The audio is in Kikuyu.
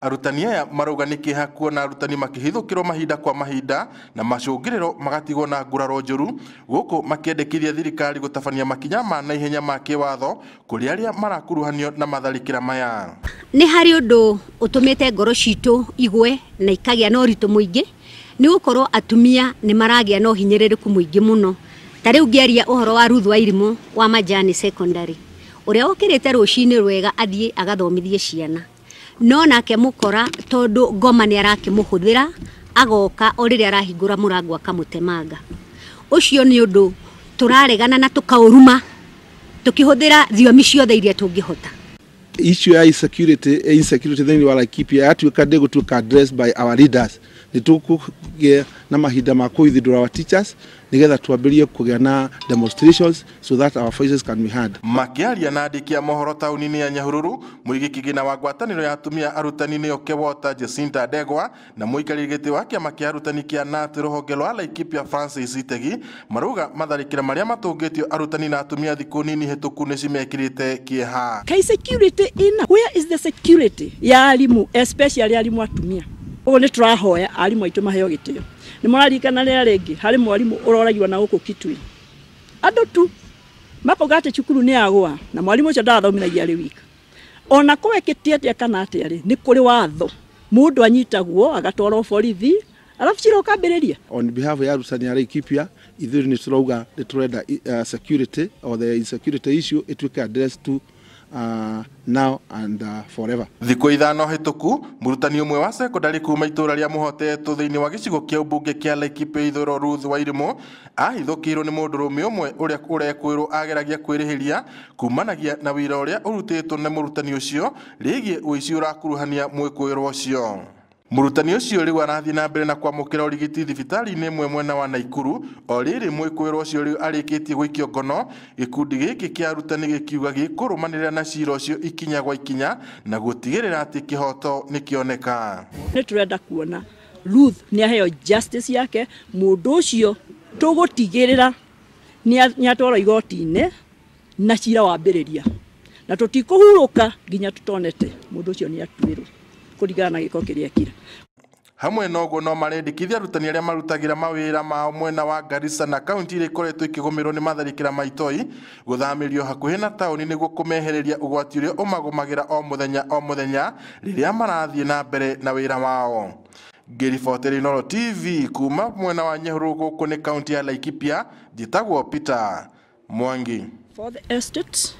Arutani aya marauga nĩ kĩeha kuona arutani makĩhithũkĩrwo mahinda kwa mahinda na macũngĩrĩro magatigwo na nguraro njũru, gũkũ makĩendekithia thirikari gũtabania makinya ma naihenya ma kĩwatho kũrĩ arĩa marakuruhanio na matharĩkĩra maya. Nĩ harĩ ũndũ ũtũmĩte ngoro citũ igwe na ikagĩa na ũritũ mũingĩ, nĩ gũkorwo atumia nĩ maragĩa na ũhinyĩrĩrĩku mũingĩ mũno. Ta rĩu ngĩaria ũhoro wa Ruth Wairimu wa Majani Secondary, ũrĩa ũkĩrĩte rũcinĩ rwega athiĩ agathomithie ciana, no nake mũkora tondũ ngoma nĩ arakĩmũhũthĩra agoka o rĩrĩa arahingũra mũrango akamũtemanga. Ũcio nĩ ũndũ tũraregana na tũkaũruma tũkĩhũthĩra thiomi ciothe iria tũngĩhota. Issue ya insecurity thĩinĩ wa Laikipia yatuĩka ndĩgũtuĩka addressed by our leaders, nĩ tũkũgĩa na mahinda ma kũithindũra our teachers nĩgetha twambĩrĩrie kũgĩa na demonstrations so that our voices can be heard. Makĩaria na andĩki a mohoro taũni-inĩ ya Nyahururu, mũigi kĩgĩna wa ngwatanĩro ya atumia arutani nĩo Kewota Jacinta Ndegwa na mũikarĩri gĩtĩ wa kĩama kĩa arutani kĩa KNUT rũhonge rwa Laikipia Francis Itegi marauga matharĩkĩra marĩa matũngĩtio arutani na atumia thikũ nini hĩtũku nĩ cimekĩrĩte kĩeha. Kai security ina, where is the security ya arimu, especially arimu atumia? Ũguo nĩ tũrahoya arimũ aitũ maheo gĩtĩo. Nĩ mũraririkana rĩrĩa rĩngĩ harĩ mwarimũ ũroragirwo na gũkũ Kitui, andũ tu makauga atĩ cukuru nĩ yagũa na mwarimũ ũcio ndarathomithagia arĩ wika. Ona kwekĩte atĩa kana atĩa rĩ, nĩ kũrĩ watho, mũndũ anyitagwo agatwarwo borithi alafu cira ũkambĩrĩria. On behalf ya arutani a Laikipia, ithuĩ nĩ tũrauga nĩ tũrenda security or the insecurity issue ĩtuĩke addressed to now and forever. Thikũ 5 hĩtũku, mũrutani ũmwe wa sekondari kuma itũra rĩa Mũhotetwo thĩinĩ wa gĩcigo kĩa ũmbunge kĩa Laikipia Ithũĩro Ruth Wairimu ahithũkĩirwo nĩ mũndũrũme ũmwe ũrĩa ũrekwĩrwo ageragia kwĩrĩhĩria kumanagia na wĩra ũrĩa ũrutĩtwo nĩ mũrutani ũcio rĩgiĩ ũici ũrakuruhania mwĩkũĩrwo ũcio. Mũrutani ũcio rĩu arathiĩ na mbere na kwamũkĩra ũrigiti thibitarĩ-inĩ ĩmwe mwena wa Naikuru, o rĩrĩ mwĩkũĩrwo ũcio rĩu arĩkĩtie gũikio ngono. Gĩkundi gĩkĩ kĩa arutani gĩkiuga gĩkũrũmanĩrĩra na cira ũcio ikinya gwa ikinya na gũtigĩrĩra atĩ kĩhoto nĩkĩoneka. Nĩ tũrenda kuona Ruth nĩ aheo justice yake, mũndũ ũcio tũgũtigĩrĩra nĩ atwarwo igoti-inĩ na cira wambĩrĩria, na tũtikũhurũka nginya tũtonete mũndũ ũcio nĩ atuĩrwo kũringana na gĩko kĩrĩa ekire. Hamwe na ũguo no marendekithia arutani arĩa marutagĩra mawĩra mao mwena wa Garissa na kaunti iria ikoretwo ikĩgũmĩrwo nĩ matharĩkĩra ma itoi gũthamĩrio hakuhĩ na taũni nĩguo kũmehereria ũgwati ũrĩa ũmagũmagĩra o mũthenya o mũthenya rĩrĩa marathiĩ na mbere na wĩra wao. Ngĩribotera Inooro TV kuma mwena wa Nyahururu gũkũ nĩ kaunti ya Laikipia, njĩtagwo Peter Mwangi. For the estate